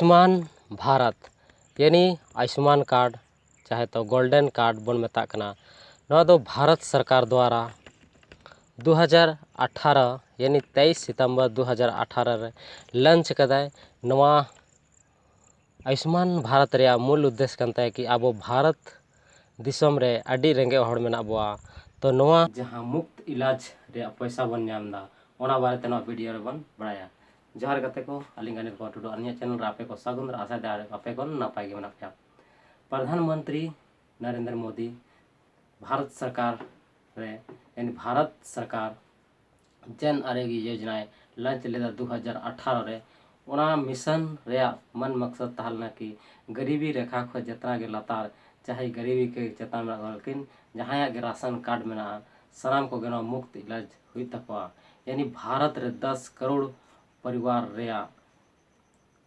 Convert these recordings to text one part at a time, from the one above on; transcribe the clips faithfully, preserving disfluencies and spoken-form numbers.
Ayushman Bharat ᱭᱟᱱᱤ Ayushman card, ᱪᱟᱦᱮ ᱛᱚ golden card ᱵᱚᱱ ᱢᱮᱛᱟᱜ ᱠᱟᱱᱟ, ᱱᱚᱣᱟ ᱫᱚ ᱵᱷᱟᱨᱚᱛ ᱥᱚᱨᱠᱟᱨ ᱫᱣᱟᱨᱟ ᱫᱩ ᱦᱟᱡᱟᱨ ᱟᱴᱷᱟᱨᱚ ᱭᱟᱱᱤ ᱛᱮᱭᱤᱥ ᱥᱤᱛᱚᱢᱵᱚᱨ ᱫᱩ ᱦᱟᱡᱟᱨ ᱟᱴᱷᱟᱨᱚ ᱨᱮ ᱞᱚᱧᱪ ᱠᱟᱫᱟᱭ᱾ ᱱᱚᱣᱟ ᱟᱭᱩᱥᱢᱟᱱ ᱵᱷᱟᱨᱚᱛ ᱨᱮᱭᱟᱜ ᱢᱩᱞ ᱩᱫᱽᱫᱮᱥ ᱠᱟᱱ ᱛᱟᱭᱟ ᱠᱤ ᱟᱵᱚ ᱵᱷᱟᱨᱚᱛ ᱫᱤᱥᱚᱢ ᱨᱮ ᱟᱹᱰᱤ ᱨᱮᱸᱜᱮᱡ ᱦᱚᱲ ᱢᱮᱱᱟᱜ ᱵᱚᱣᱟ᱾ ᱛᱚ ᱱᱚᱣᱟ ᱡᱟᱦᱟᱸ ᱢᱩᱯᱛ ᱤᱞᱟᱡᱽ ᱨᱮᱭᱟᱜ ᱯᱚᱭᱥᱟ ᱵᱚᱱ ᱧᱟᱢ ᱮᱫᱟ, ᱚᱱᱟ ᱵᱟᱨᱮᱛᱮ ᱱᱚᱣᱟ ᱵᱷᱤᱰᱤᱭᱳ ᱨᱮᱵᱚᱱ ᱵᱟᱲᱟᱭᱟ᱾ ᱡᱚᱦᱟᱨ ᱜᱟᱛᱮ ᱠᱚ, ᱟᱹᱞᱤᱧ ᱜᱟᱱᱤᱨ ᱠᱩᱢᱟᱨ ᱴᱩᱰᱩ᱾ ᱟᱹᱞᱤᱧᱟᱜ ᱪᱮᱱᱮᱞ ᱨᱮ ᱟᱯᱮ ᱠᱚ ᱥᱟᱹᱜᱩᱱ ᱟᱨ ᱟᱥᱟ ᱫᱟᱲᱮ ᱟᱯᱮ ᱠᱚ ᱱᱟᱯᱟᱭ ᱜᱮ ᱢᱮᱱᱟᱜ ᱯᱮᱭᱟ᱾ ᱯᱨᱚᱫᱷᱟᱱ ᱢᱚᱱᱛᱨᱤ ᱱᱚᱨᱮᱱᱫᱨᱚ ᱢᱳᱫᱤ ᱵᱷᱟᱨᱚᱛ ᱥᱚᱨᱠᱟᱨ ᱨᱮ, ᱭᱟᱱᱤ ᱵᱷᱟᱨᱚᱛ ᱥᱚᱨᱠᱟᱨ ᱡᱚᱱ ᱟᱨᱳᱜᱽᱭᱚ ᱭᱳᱡᱽᱱᱟᱭ ᱞᱚᱧᱪ ᱞᱮᱫᱟ ᱫᱩ ᱦᱟᱡᱟᱨ ᱟᱴᱷᱟᱨᱚ ᱨᱮ᱾ ᱚᱱᱟ ᱢᱤᱥᱚᱱ ᱨᱮᱭᱟᱜ ᱢᱟᱹᱱ ᱢᱚᱠᱥᱚᱫ ᱛᱟᱦᱮᱸ ᱞᱮᱱᱟ ᱠᱤ ᱜᱟᱹᱨᱤᱵᱤ ᱨᱮᱠᱷᱟ ᱠᱷᱚᱱ ᱡᱚᱛᱱᱟ ᱜᱮ ᱞᱟᱛᱟᱨ, ᱪᱟᱦᱮ ᱜᱟᱹᱨᱤᱵᱤ ᱠᱮ ᱪᱮᱛᱟᱱ ᱢᱮᱱᱟᱜ ᱠᱚᱣᱟ, ᱞᱮᱠᱤᱱ ᱡᱟᱦᱟᱸᱭᱟᱜ ᱜᱮ ᱨᱟᱥᱚᱱ ᱠᱟᱨᱰ ᱢᱮᱱᱟᱜᱼᱟ, ᱥᱟᱱᱟᱢ ᱠᱚᱜᱮ ᱱᱚᱣᱟ ᱢᱩᱯᱛ ᱤᱞᱟᱡᱽ ᱦᱩᱭᱩᱜ ᱛᱟᱠᱚᱣᱟ᱾ ᱭᱟᱱᱤ ᱵᱷᱟᱨᱚᱛ ᱨᱮ ᱫᱚᱥ ᱠᱟᱨᱳᱲ ᱯᱚᱨᱤᱵᱟᱨ ᱨᱮᱭᱟᱜ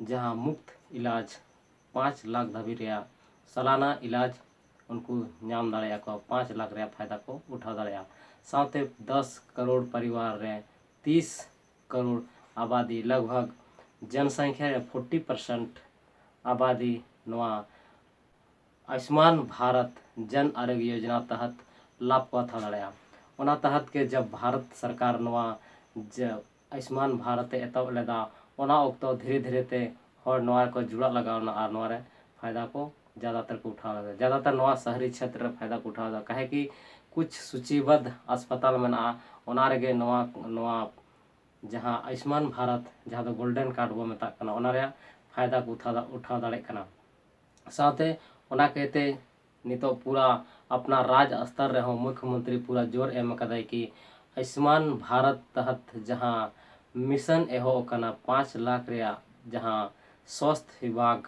ᱡᱟᱦᱟᱸ ᱢᱩᱯᱛ ᱤᱞᱟᱡᱽ ᱯᱟᱸᱪ ᱞᱟᱠᱷ ᱫᱷᱟᱹᱵᱤᱡ ᱨᱮᱭᱟᱜ ᱥᱟᱞᱟᱱᱟ ᱤᱞᱟᱡᱽ ᱩᱱᱠᱩ ᱧᱟᱢ ᱫᱟᱲᱮᱭᱟᱜᱼᱟ ᱠᱚ, ᱯᱟᱸᱪ ᱞᱟᱠᱷ ᱨᱮᱭᱟᱜ ᱯᱷᱟᱭᱫᱟ ᱠᱚ ᱩᱴᱷᱟᱹᱣ ᱫᱟᱲᱮᱭᱟᱜᱼᱟ᱾ ᱥᱟᱶᱛᱮ ᱫᱚᱥ ᱠᱟᱨᱳᱲ ᱯᱚᱨᱤᱵᱟᱨ ᱨᱮ ᱛᱤᱥ ᱠᱟᱨᱳᱲ ᱟᱵᱟᱫᱤ, ᱞᱟᱜᱽ ᱵᱷᱟᱜᱽ ᱡᱚᱱᱥᱚᱝᱠᱷᱭᱟ ᱨᱮ ᱯᱷᱳᱨᱴᱤ ᱯᱟᱨᱥᱮᱱᱴ ᱟᱵᱟᱫᱤ ᱱᱚᱣᱟ ᱟᱭᱩᱥᱢᱟᱱ ᱵᱷᱟᱨᱚᱛ ᱡᱚᱱ ᱟᱨᱳᱜᱽᱭᱚ ᱭᱳᱡᱽᱱᱟ ᱛᱟᱦᱟᱛ ᱞᱟᱵᱷ ᱠᱚ ᱦᱟᱛᱟᱣ ᱫᱟᱲᱮᱭᱟᱜᱼᱟ᱾ ᱚᱱᱟ ᱛᱟᱦᱟᱛ ᱜᱮ ᱡᱟᱵ ᱵᱷᱟᱨᱚᱛ ᱥᱚᱨᱠᱟᱨ ᱱᱚᱣᱟ ᱡᱮ ᱟᱭᱩᱥᱢᱟᱱ ᱵᱷᱟᱨᱚᱛ ᱮ ᱮᱛᱚᱦᱚᱵ ᱞᱮᱫᱟ, ᱚᱱᱟ ᱚᱠᱛᱚ ᱫᱷᱤᱨᱮ ᱫᱷᱤᱨᱮ ᱛᱮ ᱦᱚᱲ ᱱᱚᱣᱟ ᱨᱮᱠᱚ ᱡᱩᱲᱟᱜ ᱞᱟᱜᱟᱣ ᱮᱱᱟ ᱟᱨ ᱱᱚᱣᱟ ᱨᱮ ᱯᱷᱟᱭᱫᱟ ᱠᱚ ᱡᱟᱫᱟᱛᱟᱨ ᱠᱚ ᱩᱴᱷᱟᱣ ᱮᱫᱟ᱾ ᱡᱟᱫᱟᱛᱟᱨ ᱱᱚᱣᱟ ᱥᱟᱦᱨᱤ ᱪᱷᱮᱛᱨᱚ ᱨᱮ ᱯᱷᱟᱭᱫᱟ ᱠᱚ ᱩᱴᱷᱟᱣ ᱮᱫᱟ, ᱠᱟᱦᱮ ᱠᱤ ᱠᱩᱪ ᱥᱩᱪᱤᱵᱚᱫᱷ ᱟᱥᱯᱟᱛᱟᱞ ᱢᱮᱱᱟᱜᱼᱟ, ᱚᱱᱟ ᱨᱮᱜᱮ ᱱᱚᱣᱟ ᱱᱚᱣᱟ ᱡᱟᱦᱟᱸ ᱟᱭᱩᱥᱢᱟᱱ ᱵᱷᱟᱨᱚᱛ, ᱡᱟᱦᱟᱸ ᱫᱚ ᱜᱳᱞᱰᱮᱱ ᱠᱟᱨᱰ ᱵᱚ ᱢᱮᱛᱟᱜ ᱠᱟᱱᱟ, ᱚᱱᱟ ᱨᱮᱭᱟᱜ ᱯᱷᱟᱭᱫᱟ ᱠᱚ ᱩᱴᱷᱟᱣ ᱫᱟ-, ᱩᱴᱷᱟᱣ ᱫᱟᱲᱮᱭᱟᱜ ᱠᱟᱱᱟ᱾ ᱥᱟᱶᱛᱮ ᱚᱱᱟ ᱠᱟᱭᱛᱮ ᱱᱤᱛᱚᱜ ᱯᱩᱨᱟ ᱟᱯᱱᱟᱨ ᱨᱟᱡᱽ ᱥᱛᱚᱨ ᱨᱮᱦᱚᱸ ᱢᱩᱠᱷᱭᱚᱢᱚᱱᱛᱨᱤ ᱯᱩᱨᱟ ᱡᱳᱨ ᱮᱢ ᱟᱠᱟᱫᱟᱭ ᱠᱤ ᱟᱭᱩᱥᱢᱟᱱ ᱵᱷᱟᱨᱚᱛ ᱛᱟᱦᱟᱛ ᱡᱟᱦᱟᱸ ᱢᱤᱥᱚᱱ ᱮᱦᱚᱵ ᱟᱠᱟᱱᱟ, ᱯᱟᱸᱪ ᱞᱟᱠᱷ ᱨᱮᱭᱟᱜ ᱡᱟᱦᱟᱸ ᱥᱣᱟᱥᱛᱷ ᱵᱤᱵᱷᱟᱜᱽ,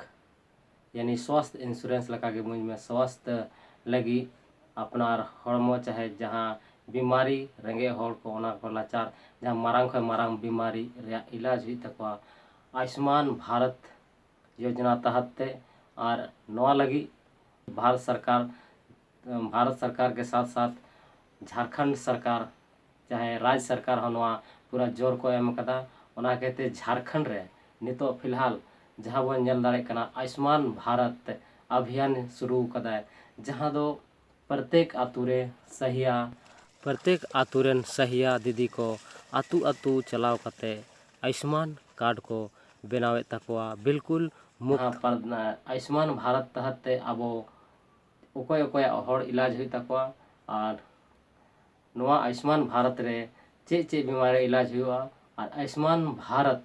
ᱭᱟᱱᱤ ᱥᱣᱟᱥᱛᱷ ᱤᱱᱥᱩᱨᱮᱱᱥ ᱞᱮᱠᱟᱜᱮ ᱵᱩᱡᱽ ᱢᱮ, ᱥᱣᱟᱥᱛᱷ ᱞᱟᱹᱜᱤᱫ ᱟᱯᱱᱟᱨ ᱦᱚᱲᱢᱚ ᱪᱟᱦᱮ ᱡᱟᱦᱟᱸ ᱵᱤᱢᱟᱨᱤ, ᱨᱮᱸᱜᱮᱡ ᱦᱚᱲ ᱠᱚ, ᱚᱱᱟ ᱠᱚ ᱞᱟᱪᱟᱨ, ᱡᱟᱦᱟᱸ ᱢᱟᱨᱟᱝ ᱠᱷᱚᱱ ᱢᱟᱨᱟᱝ ᱵᱤᱢᱟᱨᱤ ᱨᱮᱭᱟᱜ ᱤᱞᱟᱡᱽ ᱦᱩᱭᱩᱜ ᱛᱟᱠᱚᱣᱟ ᱟᱭᱩᱥᱢᱟᱱ ᱵᱷᱟᱨᱚᱛ ᱭᱳᱡᱽᱱᱟ ᱛᱟᱦᱟᱛ ᱛᱮ᱾ ᱟᱨ ᱱᱚᱣᱟ ᱞᱟᱹᱜᱤᱫ ᱵᱷᱟᱨᱚᱛ ᱥᱚᱨᱠᱟᱨ, ᱵᱷᱟᱨᱚᱛ ᱥᱚᱨᱠᱟᱨ ᱠᱮ ᱥᱟᱛᱷ ᱥᱟᱛᱷ ᱡᱷᱟᱲᱠᱷᱚᱸᱰ ᱥᱚᱨᱠᱟᱨ, ᱪᱟᱦᱮ ᱨᱟᱡᱽ ᱥᱚᱨᱠᱟᱨ ᱦᱚᱸ ᱱᱚᱣᱟ ᱯᱩᱨᱟ ᱡᱳᱨ ᱠᱚ ᱮᱢ ᱟᱠᱟᱫᱟ᱾ ᱚᱱᱟ ᱠᱟᱭᱛᱮ ᱡᱷᱟᱲᱠᱷᱚᱸᱰ ᱨᱮ ᱱᱤᱛᱚᱜ ᱯᱷᱤᱞᱦᱟᱞ ᱡᱟᱦᱟᱸ ᱵᱚᱱ ᱧᱮᱞ ᱫᱟᱲᱮᱭᱟᱜ ᱠᱟᱱᱟ, ᱟᱭᱩᱥᱢᱟᱱ ᱵᱷᱟᱨᱚᱛ ᱚᱵᱷᱤᱭᱟᱱ ᱥᱩᱨᱩ ᱠᱟᱫᱟᱭ, ᱡᱟᱦᱟᱸ ᱫᱚ ᱯᱨᱚᱛᱮᱠ ᱟᱛᱳ ᱨᱮ ᱥᱟᱦᱤᱭᱟ, ᱯᱨᱚᱛᱮᱠ ᱟᱛᱳ ᱨᱮᱱ ᱥᱟᱦᱤᱭᱟ ᱫᱤᱫᱤ ᱠᱚ ᱟᱛᱳ ᱟᱛᱳ ᱪᱟᱞᱟᱣ ᱠᱟᱛᱮ ᱟᱭᱩᱥᱢᱟᱱ ᱠᱟᱨᱰ ᱠᱚ ᱵᱮᱱᱟᱣᱮᱫ ᱛᱟᱠᱚᱣᱟ᱾ ᱵᱤᱞᱠᱩᱞ ᱢᱩᱯᱛ᱾ ᱦᱮᱸ, ᱯᱨᱚᱫ-, ᱟᱭᱩᱥᱢᱟᱱ ᱵᱷᱟᱨᱚᱛ ᱛᱟᱦᱟᱛ ᱛᱮ ᱟᱵᱚ ᱚᱠᱚᱭ ᱚᱠᱚᱭᱟᱜ ᱦᱚᱲ ᱤᱞᱟᱡᱽ ᱦᱩᱭᱩᱜ ᱛᱟᱠᱚᱣᱟ, ᱟᱨ ᱱᱚᱣᱟ ᱟᱭᱩᱥᱢᱟᱱ ᱵᱷᱟᱨᱚᱛ ᱨᱮ ᱪᱮᱫ ᱪᱮᱫ ᱵᱤᱢᱟᱨ ᱨᱮ ᱤᱞᱟᱡᱽ ᱦᱩᱭᱩᱜᱼᱟ, ᱟᱨ ᱟᱭᱩᱥᱢᱟᱱ ᱵᱷᱟᱨᱚᱛ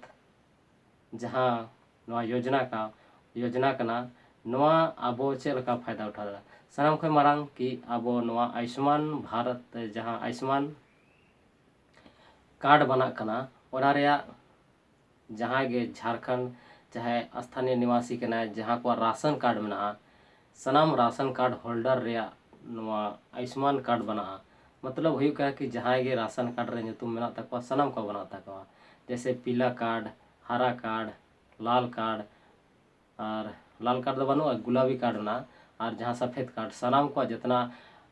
ᱡᱟᱦᱟᱸ ᱱᱚᱣᱟ ᱭᱳᱡᱽᱱᱟ ᱠᱟ-, ᱭᱳᱡᱽᱱᱟ ᱠᱟᱱᱟ, ᱱᱚᱣᱟ ᱟᱵᱚ ᱪᱮᱫ ᱞᱮᱠᱟ ᱯᱷᱟᱭᱫᱟ ᱩᱴᱷᱟᱹᱣ ᱫᱟᱲᱮᱭᱟᱜᱼᱟ? ᱥᱟᱱᱟᱢ ᱠᱷᱚᱱ ᱢᱟᱲᱟᱝ ᱠᱤ ᱟᱵᱚ ᱱᱚᱣᱟ ᱟᱭᱩᱥᱢᱟᱱ ᱵᱷᱟᱨᱚᱛ ᱡᱟᱦᱟᱸ ᱟᱭᱩᱥᱢᱟᱱ ᱠᱟᱨᱰ ᱵᱮᱱᱟᱜ ᱠᱟᱱᱟ, ᱚᱱᱟ ᱨᱮᱭᱟᱜ ᱡᱟᱦᱟᱸᱭ ᱜᱮ ᱡᱷᱟᱲᱠᱷᱚᱸᱰ ᱪᱟᱦᱮ ᱥᱛᱷᱟᱱᱤᱭᱚ ᱱᱤᱵᱟᱥᱤ ᱠᱟᱱᱟᱭ, ᱡᱟᱦᱟᱸ ᱠᱚᱣᱟᱜ ᱨᱟᱥᱚᱱ ᱠᱟᱨᱰ ᱢᱮᱱᱟᱜᱼᱟ, ᱥᱟᱱᱟᱢ ᱨᱟᱥᱚᱱ ᱠᱟᱨᱰ ᱦᱳᱞᱰᱟᱨ ᱨᱮᱭᱟᱜ ᱱᱚᱣᱟ ᱟᱭᱩᱥᱢᱟᱱ ᱠᱟᱨᱰ ᱵᱮᱱᱟᱜᱼᱟ᱾ ᱢᱚᱛᱞᱚᱵ ᱦᱩᱭᱩᱜ ᱠᱟᱱᱟ ᱠᱤ ᱡᱟᱦᱟᱸᱭ ᱜᱮ ᱨᱟᱥᱚᱱ ᱠᱟᱨᱰ ᱨᱮ ᱧᱩᱛᱩᱢ ᱢᱮᱱᱟᱜ ᱛᱟᱠᱚᱣᱟ, ᱥᱟᱱᱟᱢ ᱠᱚ ᱵᱮᱱᱟᱜ ᱛᱟᱠᱚᱣᱟ, ᱡᱮᱭᱥᱮ ᱯᱤᱞᱟ ᱠᱟᱨᱰ, ᱦᱟᱨᱟ ᱠᱟᱨᱰ, ᱞᱟᱞ ᱠᱟᱨᱰ, ᱟᱨ ᱞᱟᱞ ᱠᱟᱨᱰ ᱫᱚ ᱵᱟᱹᱱᱩᱜᱼᱟ, ᱜᱩᱞᱟᱵᱤ ᱠᱟᱨᱰ ᱢᱮᱱᱟᱜᱼᱟ᱾ ᱟᱨ ᱡᱟᱦᱟᱸ ᱥᱟᱯᱷᱮᱫ ᱠᱟᱨᱰ, ᱥᱟᱱᱟᱢ ᱠᱚᱣᱟᱜ ᱡᱮᱛᱱᱟ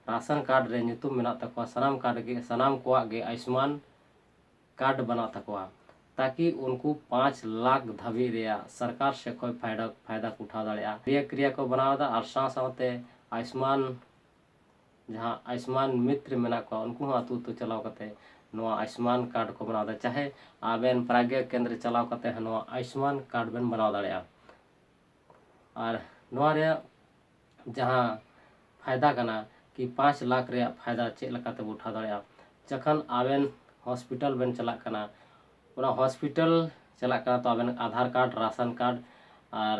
ᱨᱟᱥᱚᱱ ᱠᱟᱨᱰ ᱨᱮ ᱧᱩᱛᱩᱢ ᱢᱮᱱᱟᱜ ᱛᱟᱠᱚᱣᱟ, ᱥᱟᱱᱟᱢ ᱠᱟᱨᱰ ᱜᱮ, ᱥᱟᱱᱟᱢ ᱠᱚᱣᱟᱜ ᱜᱮ ᱟᱭᱩᱥᱢᱟᱱ ᱠᱟᱨᱰ ᱵᱮᱱᱟᱜ ᱛᱟᱠᱚᱣᱟ, ᱛᱟᱠᱤ ᱩᱱᱠᱩ ᱯᱟᱸᱪ ᱞᱟᱠᱷ ᱫᱷᱟᱹᱵᱤᱡ ᱨᱮᱭᱟᱜ ᱥᱚᱨᱠᱟᱨ ᱥᱮᱫ ᱠᱷᱚᱱ ᱯᱷᱟᱭᱫᱟ, ᱯᱷᱟᱭᱫᱟ ᱠᱚ ᱩᱴᱷᱟᱹᱣ ᱫᱟᱲᱮᱭᱟᱜᱼᱟ᱾ ᱠᱨᱤᱭᱟ ᱠᱨᱤᱭᱟ ᱠᱚ ᱵᱮᱱᱟᱣ ᱮᱫᱟ ᱟᱨ ᱥᱟᱶ ᱥᱟᱶᱛᱮ ᱟᱭᱩᱥᱢᱟᱱ, ᱡᱟᱦᱟᱸ ᱟᱭᱩᱥᱢᱟᱱ ᱢᱤᱛᱨ ᱢᱮᱱᱟᱜ ᱠᱚᱣᱟ, ᱩᱱᱠᱩ ᱦᱚᱸ ᱟᱹᱛᱩ ᱟᱹᱛᱩ ᱪᱟᱞᱟᱣ ᱠᱟᱛᱮ ᱱᱚᱣᱟ ᱟᱭᱩᱥᱢᱟᱱ ᱠᱟᱨᱰ ᱠᱚ ᱵᱮᱱᱟᱣ ᱮᱫᱟ᱾ ᱪᱟᱦᱮ ᱟᱵᱮᱱ ᱯᱨᱟᱜᱽᱭᱟ ᱠᱮᱱᱫᱨᱚ ᱪᱟᱞᱟᱣ ᱠᱟᱛᱮ ᱦᱚᱸ ᱱᱚᱣᱟ ᱟᱭᱩᱥᱢᱟᱱ ᱠᱟᱨᱰ ᱵᱮᱱ ᱵᱮᱱᱟᱣ ᱫᱟᱲᱮᱭᱟᱜᱼᱟ᱾ ᱟᱨ ᱱᱚᱣᱟ ᱨᱮᱭᱟᱜ ᱡᱟᱦᱟᱸ ᱯᱷᱟᱭᱫᱟ ᱠᱟᱱᱟ ᱠᱤ ᱯᱟᱸᱪ ᱞᱟᱠᱷ ᱨᱮᱭᱟᱜ ᱯᱷᱟᱭᱫᱟ ᱪᱮᱫ ᱞᱮᱠᱟᱛᱮ ᱵᱚ ᱩᱴᱷᱟᱹᱣ ᱫᱟᱲᱮᱭᱟᱜᱼᱟ? ᱡᱚᱠᱷᱚᱱ ᱟᱵᱮᱱ ᱦᱚᱥᱯᱤᱴᱟᱞ ᱵᱮᱱ ᱪᱟᱞᱟᱜ ᱠᱟᱱᱟ, ᱚᱱᱟ ᱦᱚᱥᱯᱤᱴᱟᱞ ᱪᱟᱞᱟᱜ ᱠᱟᱱᱟ ᱛᱚ ᱟᱵᱮᱱ ᱟᱫᱷᱟᱨ ᱠᱟᱨᱰ, ᱨᱟᱥᱚᱱ ᱠᱟᱨᱰ ᱟᱨ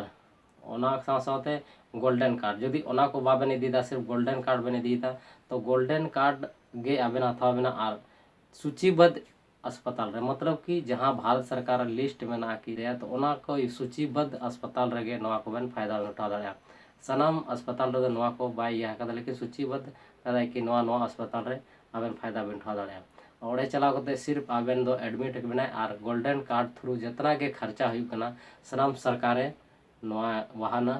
ᱚᱱᱟ ᱥᱟᱶ ᱥᱟᱶᱛᱮ ᱜᱳᱞᱰᱮᱱ ᱠᱟᱨᱰ, ᱡᱩᱫᱤ ᱚᱱᱟ ᱠᱚ ᱵᱟᱵᱮᱱ ᱤᱫᱤᱭᱮᱫᱟ, ᱥᱤᱨᱯ ᱜᱳᱞᱰᱮᱱ ᱠᱟᱨᱰ ᱵᱮᱱ ᱤᱫᱤᱭᱮᱫᱟ, ᱛᱚ ᱜᱳᱞᱰᱮᱱ ᱠᱟᱨᱰ ᱜᱮ ᱟᱵᱮᱱ ᱦᱟᱛᱟᱣ ᱵᱮᱱᱟ ᱟᱨ ᱥᱩᱪᱤᱵᱟᱫᱷ ᱦᱟᱥᱯᱟᱛᱟᱞ ᱨᱮ, ᱢᱚᱛᱞᱚᱵ ᱠᱤ ᱡᱟᱦᱟᱸ ᱵᱷᱟᱨᱚᱛ ᱥᱚᱨᱠᱟᱨ ᱞᱤᱥᱴ ᱢᱮᱱᱟᱜᱼᱟ ᱠᱤ ᱨᱮᱭᱟᱜ, ᱛᱚ ᱚᱱᱟ ᱠᱚ ᱥᱩᱪᱤᱵᱟᱫᱷ ᱦᱟᱥᱯᱟᱛᱟᱞ ᱨᱮᱜᱮ ᱱᱚᱣᱟ ᱠᱚᱵᱮᱱ ᱯᱷᱟᱭᱫᱟ ᱵᱮᱱ ᱩᱴᱷᱟᱹᱣ ᱫᱟᱲᱮᱭᱟᱜᱼᱟ᱾ ᱥᱟᱱᱟᱢ ᱦᱟᱥᱯᱟᱛᱟᱞ ᱨᱮᱫᱚ ᱱᱚᱣᱟ ᱠᱚ ᱵᱟᱭ ᱤᱭᱟᱹ ᱟᱠᱟᱫᱟ, ᱞᱮᱠᱤᱱ ᱥᱩᱪᱤᱵᱟᱫᱷ ᱠᱟᱫᱟᱭ ᱠᱤ ᱱᱚᱣᱟ, ᱱᱚᱣᱟ ᱦᱟᱥᱯᱟᱛᱟᱞ ᱨᱮ ᱟᱵᱮᱱ ᱯᱷᱟᱭᱫᱟ ᱵᱮᱱ ᱩᱴᱷᱟᱹᱣ ᱫᱟᱲᱮᱭᱟᱜᱼᱟ᱾ ᱚᱸᱰᱮ ᱪᱟᱞᱟᱣ ᱠᱟᱛᱮ ᱥᱤᱨᱯ ᱟᱵᱮᱱ ᱫᱚ ᱮᱰᱢᱤᱴ ᱵᱮᱱᱟᱭ ᱟᱨ ᱜᱳᱞᱰᱮᱱ ᱠᱟᱨᱰ ᱛᱷᱨᱩ ᱡᱚᱛᱚᱱᱟᱜ ᱜᱮ ᱠᱷᱚᱨᱪᱟ ᱦᱩᱭᱩᱜ ᱠᱟᱱᱟ, ᱥᱟᱱᱟᱢ ᱥᱚᱨᱠᱟᱨᱮ ᱱᱚᱣᱟ ᱵᱟᱦᱟᱱᱟ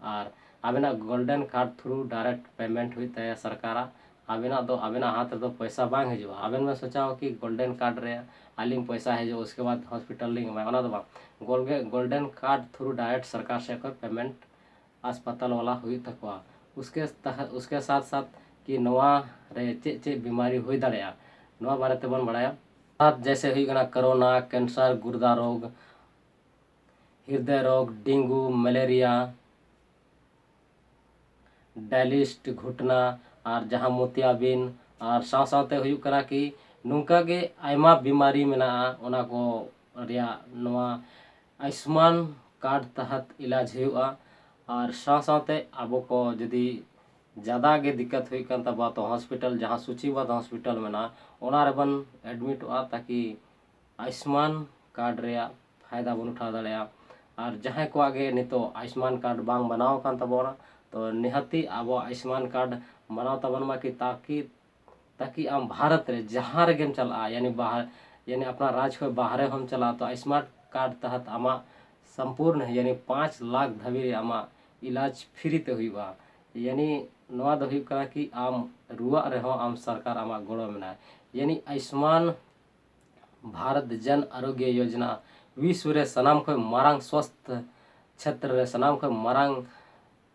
ᱟᱨ ᱟᱵᱮᱱᱟᱜ golden card through direct payment ᱦᱩᱭᱩᱜ ᱛᱟᱭᱟ ᱥᱚᱨᱠᱟᱨᱟᱜ᱾ ᱟᱵᱮᱱᱟᱜ ᱫᱚ, ᱟᱵᱮᱱᱟᱜ ᱦᱟᱛ ᱨᱮᱫᱚ ᱯᱚᱭᱥᱟ ᱵᱟᱝ ᱦᱤᱡᱩᱜᱼᱟ᱾ ᱟᱵᱮᱱ ᱵᱮᱱ ᱥᱚᱪᱟᱣᱟ ᱠᱤ ᱜᱳᱞᱰᱮᱱ ᱠᱟᱨᱰ ᱨᱮ ᱟᱹᱞᱤᱧ ᱯᱚᱭᱥᱟ ᱦᱤᱡᱩᱜᱼᱟ, ᱩᱥᱠᱮ ᱵᱟᱫᱽ ᱦᱚᱥᱯᱤᱴᱟᱞ ᱞᱤᱧ ᱮᱢᱟᱭᱟ, ᱚᱱᱟ ᱫᱚ ᱵᱟᱝ᱾ ᱜᱳᱞᱰᱮᱱ ᱠᱟᱨᱰ ᱛᱷᱨᱩ ᱰᱟᱭᱨᱮᱠᱴ ᱥᱚᱨᱠᱟᱨ ᱥᱮᱫ ᱠᱷᱚᱱ ᱯᱮᱢᱮᱱᱴ ᱦᱟᱥᱯᱟᱛᱟᱞ ᱵᱟᱞᱟ ᱦᱩᱭᱩᱜ ᱛᱟᱠᱚᱣᱟ᱾ ᱩᱥᱠᱮ ᱛᱟᱦ-, ᱩᱥᱠᱮ ᱥᱟᱛ ᱥᱟᱛ ᱠᱤ ᱱᱚᱣᱟ ᱨᱮ ᱪᱮᱫ ᱪᱮᱫ ᱵᱤᱢᱟᱨᱤ ᱦᱩᱭ ᱫᱟᱲᱮᱭᱟᱜᱼᱟ, ᱱᱚᱣᱟ ᱵᱟᱨᱮ ᱛᱮᱵᱚᱱ ᱵᱟᱲᱟᱭᱟ᱾ ᱟᱨ ᱡᱮᱭᱥᱮ ᱦᱩᱭᱩᱜ ᱠᱟᱱᱟ ᱠᱳᱨᱳᱱᱟ, ᱠᱮᱱᱥᱟᱨ, ᱜᱩᱨᱫᱟ ᱨᱳᱜᱽ, ᱦᱤᱨᱫᱟᱹᱭ ᱨᱳᱜᱽ, ᱰᱮᱝᱜᱩ, ᱢᱮᱞᱮᱨᱤᱭᱟ, ᱰᱟᱭᱞᱤᱥᱴ ᱜᱷᱩᱴᱱᱟ, ᱟᱨ ᱡᱟᱦᱟᱸ ᱢᱳᱛᱤᱭᱟᱵᱤᱱ, ᱟᱨ ᱥᱟᱶ ᱥᱟᱶᱛᱮ ᱦᱩᱭᱩᱜ ᱠᱟᱱᱟ ᱠᱤ ᱱᱚᱝᱠᱟ ᱜᱮ ᱟᱭᱢᱟ ᱵᱤᱢᱟᱨᱤ ᱢᱮᱱᱟᱜᱼᱟ, ᱚᱱᱟ ᱠᱚ ᱨᱮᱭᱟᱜ ᱱᱚᱣᱟ ᱟᱭᱩᱥᱢᱟᱱ ᱠᱟᱨᱰ ᱛᱟᱦᱟᱛ ᱤᱞᱟᱡᱽ ᱦᱩᱭᱩᱜᱼᱟ᱾ ᱟᱨ ᱥᱟᱶ ᱥᱟᱶᱛᱮ ᱟᱵᱚ ᱠᱚ ᱡᱩᱫᱤ ᱡᱟᱫᱟ ᱜᱮ ᱫᱤᱠᱠᱟᱛ ᱦᱩᱭᱩᱜ ᱠᱟᱱ ᱛᱟᱵᱚᱱᱟ, ᱛᱚ ᱦᱚᱥᱯᱤᱴᱟᱞ, ᱡᱟᱦᱟᱸ ᱥᱩᱪᱤᱵᱟᱫᱷ ᱦᱚᱥᱯᱤᱴᱟᱞ ᱢᱮᱱᱟᱜᱼᱟ, ᱚᱱᱟ ᱨᱮᱵᱚᱱ ᱮᱰᱢᱤᱴᱚᱜᱼᱟ, ᱛᱟᱠᱤ ᱟᱭᱩᱥᱢᱟᱱ ᱠᱟᱨᱰ ᱨᱮᱭᱟᱜ ᱯᱷᱟᱭᱫᱟ ᱵᱚᱱ ᱩᱴᱷᱟᱹᱣ ᱫᱟᱲᱮᱭᱟᱜᱼᱟ᱾ ᱟᱨ ᱡᱟᱦᱟᱸᱭ ᱠᱚᱣᱟᱜ ᱜᱮ ᱱᱤᱛᱚᱜ ᱟᱭᱩᱥᱢᱟᱱ ᱠᱟᱨᱰ ᱵᱟᱝ ᱵᱮᱱᱟᱣ ᱟᱠᱟᱱ ᱛᱟᱵᱚᱱᱟ, ᱛᱚ ᱱᱤᱦᱟᱹᱛᱤ ᱟᱵᱚ ᱟᱭᱩᱥᱢᱟᱱ ᱠᱟᱨᱰ ᱵᱮᱱᱟᱣ ᱛᱟᱵᱚᱱ ᱢᱟ ᱠᱤ, ᱛᱟᱠᱤ ᱛᱟᱠᱤ ᱟᱢ ᱵᱷᱟᱨᱚᱛ ᱨᱮ ᱡᱟᱦᱟᱸ ᱨᱮᱜᱮᱢ ᱪᱟᱞᱟᱜᱼᱟ, ᱭᱟᱱᱤ ᱵᱟᱦᱟᱨ, ᱭᱟᱱᱤ ᱟᱯᱱᱟ ᱨᱟᱡᱽ ᱠᱷᱚᱱ ᱵᱟᱦᱨᱮ ᱦᱚᱸᱢ ᱪᱟᱞᱟᱜᱼᱟ, ᱛᱚ ᱟᱭᱩᱥᱢᱟᱱ ᱠᱟᱨᱰ ᱛᱟᱦᱟᱛ ᱟᱢᱟᱜ ᱥᱚᱢᱯᱩᱨᱱ ᱭᱟᱱᱤ ᱯᱟᱸᱪ ᱞᱟᱠᱷ ᱫᱷᱟᱹᱵᱤᱡ ᱨᱮ ᱟᱢᱟᱜ ᱤᱞᱟᱡᱽ ᱯᱷᱨᱤ ᱛᱮ ᱦᱩᱭᱩᱜᱼᱟ᱾ ᱭᱟᱱᱤ ᱱᱚᱣᱟ ᱫᱚ ᱦᱩᱭᱩᱜ ᱠᱟᱱᱟ ᱠᱤ ᱟᱢ ᱨᱩᱣᱟᱹᱜ ᱨᱮᱦᱚᱸ ᱟᱢ ᱥᱚᱨᱠᱟᱨ ᱟᱢᱟᱜ ᱜᱚᱲᱚ ᱢᱮᱱᱟᱭ᱾ ᱭᱟᱱᱤ ᱟᱭᱩᱥᱢᱟᱱ ᱵᱷᱟᱨᱚᱛ ᱡᱚᱱ ᱟᱨᱳᱜᱭᱚ ᱭᱳᱡᱚᱱᱟ ᱵᱤᱥᱣ ᱨᱮ ᱥᱟᱱᱟᱢ ᱠᱷᱚᱱ ᱢᱟᱨᱟᱝ ᱥᱣᱟᱥᱛᱷ ᱪᱷᱮᱛᱨᱚ ᱨᱮ ᱥᱟᱱᱟᱢ ᱠᱷᱚᱱ ᱢᱟᱨᱟᱝ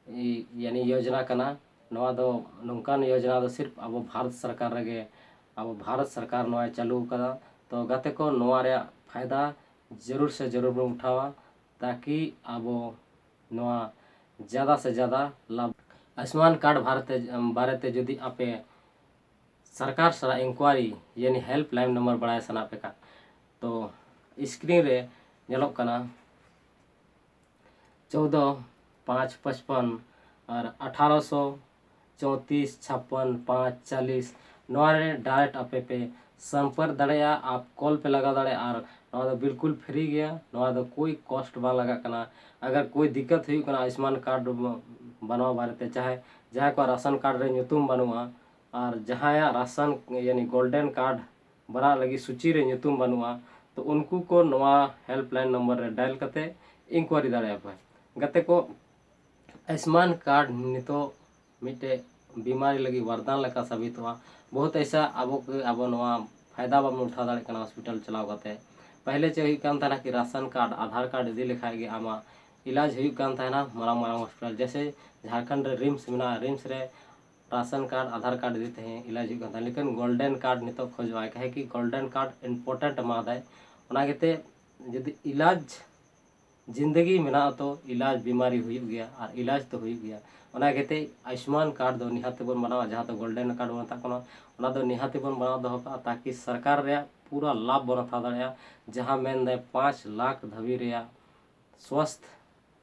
ᱤ-, ᱭᱟᱱᱤ ᱭᱳᱡᱚᱱᱟ ᱠᱟᱱᱟ᱾ ᱱᱚᱣᱟ ᱫᱚ, ᱱᱚᱝᱠᱟᱱ ᱭᱳᱡᱚᱱᱟ ᱫᱚ ᱥᱤᱨᱯ ᱟᱵᱚ ᱵᱷᱟᱨᱚᱛ ᱥᱚᱨᱠᱟᱨ ᱨᱮᱜᱮ, ᱟᱵᱚ ᱵᱷᱟᱨᱚᱛ ᱥᱚᱨᱠᱟᱨ ᱱᱚᱣᱟᱭ ᱪᱟᱹᱞᱩ ᱟᱠᱟᱫᱟ᱾ ᱛᱚ ᱜᱟᱛᱮ ᱠᱚ, ᱱᱚᱣᱟ ᱨᱮᱭᱟᱜ ᱯᱷᱟᱭᱫᱟ ᱡᱟᱹᱨᱩᱲ ᱥᱮ ᱡᱟᱹᱨᱩᱲ ᱵᱚᱱ ᱩᱴᱷᱟᱣᱟ, ᱛᱟᱠᱤ ᱟᱵᱚ ᱱᱚᱣᱟ ᱡᱟᱫᱟ ᱥᱮ ᱡᱟᱫᱟ ᱞᱟᱵᱷ᱾ ᱟᱭᱩᱥᱢᱟᱱ ᱠᱟᱨᱰ ᱵᱷᱟᱨᱚᱛ ᱛᱮ, ᱵᱟᱨᱮ ᱛᱮ ᱡᱩᱫᱤ ᱟᱯᱮ ᱥᱚᱨᱠᱟᱨ ᱥᱟᱞᱟᱜ ᱤᱱᱠᱣᱟᱨᱤ ᱭᱟᱱᱤ ᱦᱮᱞᱯᱞᱟᱭᱤᱱ ᱱᱚᱢᱵᱚᱨ ᱵᱟᱲᱟᱭ ᱥᱟᱱᱟ ᱯᱮ ᱠᱷᱟᱱ, ᱛᱚ ᱥᱠᱨᱤᱱ ᱨᱮ ᱧᱮᱞᱚᱜ ᱠᱟᱱᱟ ᱪᱳᱫᱚ ᱯᱟᱸᱪ ᱯᱟᱸᱪᱯᱟᱱ ᱟᱨ ᱟᱴᱷᱟᱨᱚᱥᱚ ᱪᱳᱛᱤᱥ ᱪᱷᱟᱯᱯᱟᱱ ᱯᱟᱸᱪ ᱪᱟᱞᱤᱥ, ᱱᱚᱣᱟ ᱨᱮ ᱰᱟᱭᱨᱮᱠᱴ ᱟᱯᱮ ᱯᱮ ᱥᱚᱢᱯᱚᱨᱠ ᱫᱟᱲᱮᱭᱟᱜᱼᱟ, ᱟᱯ ᱠᱚᱞ ᱯᱮ ᱞᱟᱜᱟᱣ ᱫᱟᱲᱮᱭᱟᱜᱼᱟ᱾ ᱟᱨ ᱱᱚᱣᱟ ᱫᱚ ᱵᱤᱞᱠᱩᱞ ᱯᱷᱨᱤ ᱜᱮᱭᱟ, ᱱᱚᱣᱟ ᱫᱚ ᱠᱳᱭ ᱠᱚᱥᱴ ᱵᱟᱝ ᱞᱟᱜᱟᱜ ᱠᱟᱱᱟ᱾ ᱟᱜᱟᱨ ᱠᱳᱭ ᱫᱤᱠᱠᱟᱛ ᱦᱩᱭᱩᱜ ᱠᱟᱱᱟ ᱟᱭᱩᱥᱢᱟᱱ ᱠᱟᱨᱰ ᱵᱮᱱᱟᱣ ᱵᱟᱨᱮᱛᱮ, ᱪᱟᱦᱮ ᱡᱟᱦᱟᱸᱭ ᱠᱚᱣᱟᱜ ᱨᱟᱥᱚᱱ ᱠᱟᱨᱰ ᱨᱮ ᱧᱩᱛᱩᱢ ᱵᱟᱹᱱᱩᱜᱼᱟ ᱟᱨ ᱡᱟᱦᱟᱸᱭᱟᱜ ᱨᱟᱥᱚᱱ ᱭᱟᱱᱤ ᱜᱳᱞᱰᱮᱱ ᱠᱟᱨᱰ ᱵᱟᱱᱟᱣ ᱞᱟᱹᱜᱤᱫ ᱥᱩᱪᱤ ᱨᱮ ᱧᱩᱛᱩᱢ ᱵᱟᱹᱱᱩᱜᱼᱟ, ᱛᱚ ᱩᱱᱠᱩ ᱠᱚ ᱱᱚᱣᱟ ᱦᱮᱞᱯᱞᱟᱭᱤᱱ ᱱᱚᱢᱵᱚᱨ ᱨᱮ ᱰᱟᱭᱮᱞ ᱠᱟᱛᱮ ᱤᱱᱠᱣᱟᱨᱤ ᱫᱟᱲᱮᱭᱟᱜᱼᱟ ᱯᱮ᱾ ᱜᱟᱛᱮ ᱠᱚ, ᱟᱭᱩᱥᱢᱟᱱ ᱠᱟᱨᱰ ᱱᱤᱛᱚᱜ ᱢᱤᱫᱴᱮᱡ ᱵᱤᱢᱟᱨᱤ ᱞᱟᱹᱜᱤᱫ ᱵᱟᱨᱫᱟᱱ ᱞᱮᱠᱟ ᱥᱟᱵᱤᱛᱚᱜᱼᱟ᱾ ᱵᱚᱦᱩᱛ ᱮᱭᱥᱟ ᱟᱵᱚ ᱠᱚ, ᱟᱵᱚ ᱱᱚᱣᱟ ᱯᱷᱟᱭᱫᱟ ᱵᱟᱵᱚᱱ ᱩᱴᱷᱟᱣ ᱫᱟᱲᱮᱭᱟᱜ ᱠᱟᱱᱟ ᱦᱚᱥᱯᱤᱴᱟᱞ ᱪᱟᱞᱟᱣ ᱠᱟᱛᱮ᱾ ᱯᱟᱦᱞᱮ ᱪᱮᱫ ᱦᱩᱭᱩᱜ ᱠᱟᱱ ᱛᱟᱦᱮᱱᱟ ᱠᱤ ᱨᱟᱥᱚᱱ ᱠᱟᱨᱰ, ᱟᱫᱷᱟᱨ ᱠᱟᱨᱰ ᱤᱫᱤ ᱞᱮᱠᱷᱟᱡ ᱜᱮ ᱟᱢᱟᱜ ᱤᱞᱟᱡᱽ ᱦᱩᱭᱩᱜ ᱠᱟᱱ ᱛᱟᱦᱮᱱᱟ ᱢᱟᱨᱟᱝ ᱢᱟᱨᱟᱝ ᱦᱚᱥᱯᱤᱴᱟᱞ᱾ ᱡᱮᱭᱥᱮ ᱡᱷᱟᱲᱠᱷᱚᱸᱰ ᱨᱮ ᱨᱤᱢᱥ ᱢᱮᱱᱟᱜᱼᱟ, ᱨᱤᱢᱥ ᱨᱮ ᱨᱟᱥᱚᱱ ᱠᱟᱨᱰ, ᱟᱫᱷᱟᱨ ᱠᱟᱨᱰ ᱤᱫᱤ ᱛᱮ ᱤᱞᱟᱡᱽ ᱦᱩᱭᱩᱜ ᱠᱟᱱ ᱛᱟᱦᱮᱸᱫ᱾ ᱞᱮᱠᱤᱱ ᱜᱳᱞᱰᱮᱱ ᱠᱟᱨᱰ ᱱᱤᱛᱚᱜ ᱠᱷᱚᱡᱚᱜᱼᱟᱭ, ᱠᱟᱦᱮ ᱠᱤ ᱜᱳᱞᱰᱮᱱ ᱠᱟᱨᱰ ᱤᱢᱯᱚᱨᱴᱮᱱᱴ ᱮᱢᱟᱫᱟᱭ᱾ ᱚᱱᱟ ᱜᱮᱛᱮ ᱡᱩᱫᱤ ᱤᱞᱟᱡᱽ ᱡᱤᱱᱫᱮᱜᱤ ᱢᱮᱱᱟᱜᱼᱟ ᱛᱚ ᱤᱞᱟᱡᱽ ᱵᱤᱢᱟᱨᱤ ᱦᱩᱭᱩᱜ ᱜᱮᱭᱟ ᱟᱨ ᱤᱞᱟᱡᱽ ᱛᱚ ᱦᱩᱭᱩᱜ ᱜᱮᱭᱟ᱾ ᱚᱱᱟ ᱜᱮᱛᱮ ᱟᱭᱩᱥᱢᱟᱱ ᱠᱟᱨᱰ ᱫᱚ ᱱᱤᱦᱟᱹᱛ ᱛᱮᱵᱚᱱ ᱢᱟᱱᱟᱣᱟ, ᱡᱟᱦᱟᱸ ᱫᱚ ᱜᱳᱞᱰᱮᱱ ᱠᱟᱨᱰ ᱵᱚᱱ ᱢᱮᱛᱟᱜ ᱠᱟᱱᱟ, ᱚᱱᱟ ᱫᱚ ᱱᱤᱦᱟᱹᱛ ᱛᱮᱵᱚᱱ ᱢᱟᱱᱟᱣ ᱫᱚᱦᱚ ᱠᱟᱜᱼᱟ, ᱛᱟᱠᱤ ᱥᱚᱨᱠᱟᱨ ᱨᱮᱭᱟᱜ ᱯᱩᱨᱟ ᱞᱟᱵᱷ ᱵᱚᱱ ᱦᱟᱛᱟᱣ ᱫᱟᱲᱮᱭᱟᱜᱼᱟ᱾ ᱡᱟᱦᱟᱸ ᱢᱮᱱᱫᱟᱭ ᱯᱟᱸᱪ ᱞᱟᱠᱷ ᱫᱷᱟᱹᱵᱤᱡ ᱨᱮᱭᱟᱜ ᱥᱣᱟᱥᱛᱷ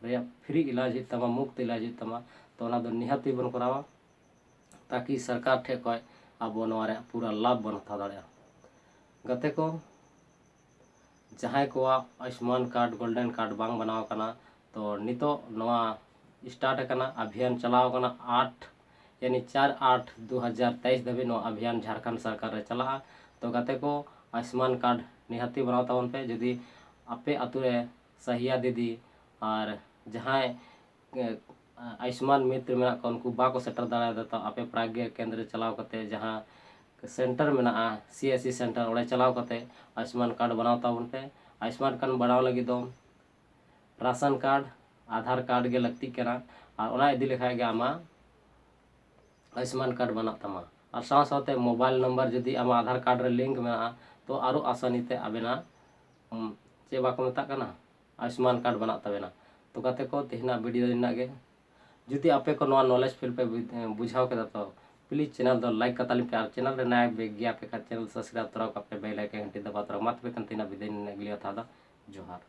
ᱨᱮᱭᱟᱜ ᱯᱷᱨᱤ ᱤᱞᱟᱡᱽ ᱦᱩᱭᱩᱜ ᱛᱟᱢᱟ, ᱢᱩᱯᱛ ᱤᱞᱟᱡᱽ ᱦᱩᱭᱩᱜ ᱛᱟᱢᱟ, ᱛᱚ ᱚᱱᱟ ᱫᱚ ᱱᱤᱦᱟᱹᱛ ᱜᱮᱵᱚᱱ ᱠᱚᱨᱟᱣᱟ, ᱛᱟᱠᱤ ᱥᱚᱨᱠᱟᱨ ᱴᱷᱮᱱ ᱠᱷᱚᱱ ᱟᱵᱚ ᱱᱚᱣᱟ ᱨᱮᱭᱟᱜ ᱯᱩᱨᱟᱹ ᱞᱟᱵᱷ ᱵᱚᱱ ᱦᱟᱛᱟᱣ ᱫᱟᱲᱮᱭᱟᱜᱼᱟ᱾ ᱜᱟᱛᱮ ᱠᱚ, ᱡᱟᱦᱟᱸᱭ ᱠᱚᱣᱟᱜ ᱟᱭᱩᱥᱢᱟᱱ ᱠᱟᱨᱰ, ᱜᱳᱞᱰᱮᱱ ᱠᱟᱨᱰ ᱵᱟᱝ ᱵᱮᱱᱟᱣ ᱟᱠᱟᱱᱟ, ᱛᱚ ᱱᱤᱛᱚᱜ ᱱᱚᱣᱟ ᱥᱴᱟᱨᱴ ᱟᱠᱟᱱᱟ, ᱚᱵᱷᱤᱭᱟᱱ ᱪᱟᱞᱟᱣ ᱟᱠᱟᱱᱟ, ᱟᱴ ᱭᱟᱱᱤ ᱪᱟᱨ ᱟᱴ ᱫᱩ ᱦᱟᱡᱟᱨ ᱛᱮᱭᱤᱥ ᱫᱷᱟᱹᱵᱤᱡ ᱱᱚᱣᱟ ᱚᱵᱷᱤᱭᱟᱱ ᱡᱷᱟᱲᱠᱷᱚᱸᱰ ᱥᱚᱨᱠᱟᱨ ᱨᱮ ᱪᱟᱞᱟᱜᱼᱟ᱾ ᱛᱚ ᱜᱟᱛᱮ ᱠᱚ, ᱟᱭᱩᱥᱢᱟᱱ ᱠᱟᱨᱰ ᱱᱤᱦᱟᱹᱛᱤ ᱵᱮᱱᱟᱣ ᱛᱟᱵᱚᱱ ᱯᱮ᱾ ᱡᱩᱫᱤ ᱟᱯᱮ ᱟᱛᱳ ᱨᱮ ᱥᱟᱦᱤᱭᱟ ᱫᱤᱫᱤ ᱟᱨ ᱡᱟᱦᱟᱸᱭ, ᱮ, ᱟᱭᱩᱥᱢᱟᱱ ᱢᱤᱛᱨ ᱢᱮᱱᱟᱜ ᱠᱚᱣᱟ, ᱩᱱᱠᱩ ᱵᱟᱠᱚ ᱥᱮᱴᱮᱨ ᱫᱟᱲᱮᱭᱟᱫᱟ, ᱛᱚ ᱟᱯᱮ ᱯᱨᱟᱜᱽᱭᱟ ᱠᱮᱱᱫᱨᱚ ᱪᱟᱞᱟᱣ ᱠᱟᱛᱮ ᱡᱟᱦᱟᱸ ᱥᱮᱱᱴᱟᱨ ᱢᱮᱱᱟᱜᱼᱟ, ᱥᱤ ᱮᱥ ᱥᱤ ᱥᱮᱱᱴᱟᱨ, ᱚᱸᱰᱮ ᱪᱟᱞᱟᱣ ᱠᱟᱛᱮ ᱟᱭᱩᱥᱢᱟᱱ ᱠᱟᱨᱰ ᱵᱮᱱᱟᱣ ᱛᱟᱵᱚᱱ ᱯᱮ᱾ ᱟᱭᱩᱥᱢᱟᱱ ᱠᱟᱨᱰ ᱵᱮᱱᱟᱣ ᱞᱟᱹᱜᱤᱫ ᱫᱚ ᱨᱟᱥᱚᱱ ᱠᱟᱨᱰ, ᱟᱫᱷᱟᱨ ᱠᱟᱨᱰ ᱜᱮ ᱞᱟᱹᱠᱛᱤᱜ ᱠᱟᱱᱟ, ᱟᱨ ᱚᱱᱟ ᱤᱫᱤ ᱞᱮᱠᱷᱟᱡ ᱜᱮ ᱟᱢᱟᱜ ᱟᱭᱩᱥᱢᱟᱱ ᱠᱟᱨᱰ ᱵᱮᱱᱟᱜ ᱛᱟᱢᱟ᱾ ᱟᱨ ᱥᱟᱶ ᱥᱟᱶᱛᱮ ᱢᱳᱵᱟᱭᱤᱞ ᱱᱟᱢᱵᱟᱨ ᱡᱩᱫᱤ ᱟᱢᱟᱜ ᱟᱫᱷᱟᱨ ᱠᱟᱨᱰ ᱨᱮ ᱞᱤᱝᱠ ᱢᱮᱱᱟᱜᱼᱟ, ᱛᱚ ᱟᱨᱚ ᱟᱥᱟᱱᱤ ᱛᱮ ᱟᱵᱮᱱᱟᱜ, ᱩᱢ, ᱪᱮᱫ ᱵᱟᱠᱚ ᱢᱮᱛᱟᱜ ᱠᱟᱱᱟ, ᱟᱭᱩᱥᱢᱟᱱ ᱠᱟᱨᱰ ᱵᱮᱱᱟᱜ ᱛᱟᱵᱮᱱᱟ᱾ ᱛᱚ ᱜᱟᱛᱮ ᱠᱚ, ᱛᱮᱦᱮᱧᱟᱜ ᱵᱷᱤᱰᱤᱭᱳ ᱫᱚ ᱤᱱᱟᱹᱜ ᱜᱮ᱾ ᱡᱩᱫᱤ ᱟᱯᱮ ᱠᱚ ᱱᱚᱣᱟ ᱱᱚᱞᱮᱡᱽ ᱯᱷᱤᱞᱰ ᱯᱮ ᱵᱩᱡ-, ᱵᱩᱡᱷᱟᱣ ᱠᱮᱫᱟ, ᱛᱚ ᱯᱞᱤᱡᱽ ᱪᱮᱱᱮᱞ ᱫᱚ ᱞᱟᱭᱤᱠ ᱠᱟᱛᱟ ᱞᱤᱧ ᱯᱮ, ᱟᱨ ᱪᱮᱱᱮᱞ ᱨᱮ ᱱᱟᱭᱟ ᱯᱮ ᱜᱮᱭᱟ ᱯᱮ ᱠᱷᱟᱱ ᱪᱮᱱᱮᱞ ᱥᱟᱵᱥᱠᱨᱟᱭᱤᱵ ᱛᱚᱨᱟ ᱠᱟᱜ ᱯᱮ, ᱵᱮᱞ ᱟᱭᱠᱚᱱ ᱜᱷᱟᱱᱴᱤ ᱫᱟᱵᱟᱣ ᱛᱚᱨᱟ᱾ ᱢᱟ ᱛᱚᱵᱮ ᱠᱷᱟᱱ ᱛᱮᱦᱮᱧᱟᱜ ᱵᱤᱫᱟᱹᱭ ᱱᱤᱱᱟᱹᱜ ᱜᱮᱞᱤᱧ ᱦᱟᱛᱟᱣ ᱮᱫᱟ᱾ ᱡᱚᱦᱟᱨ᱾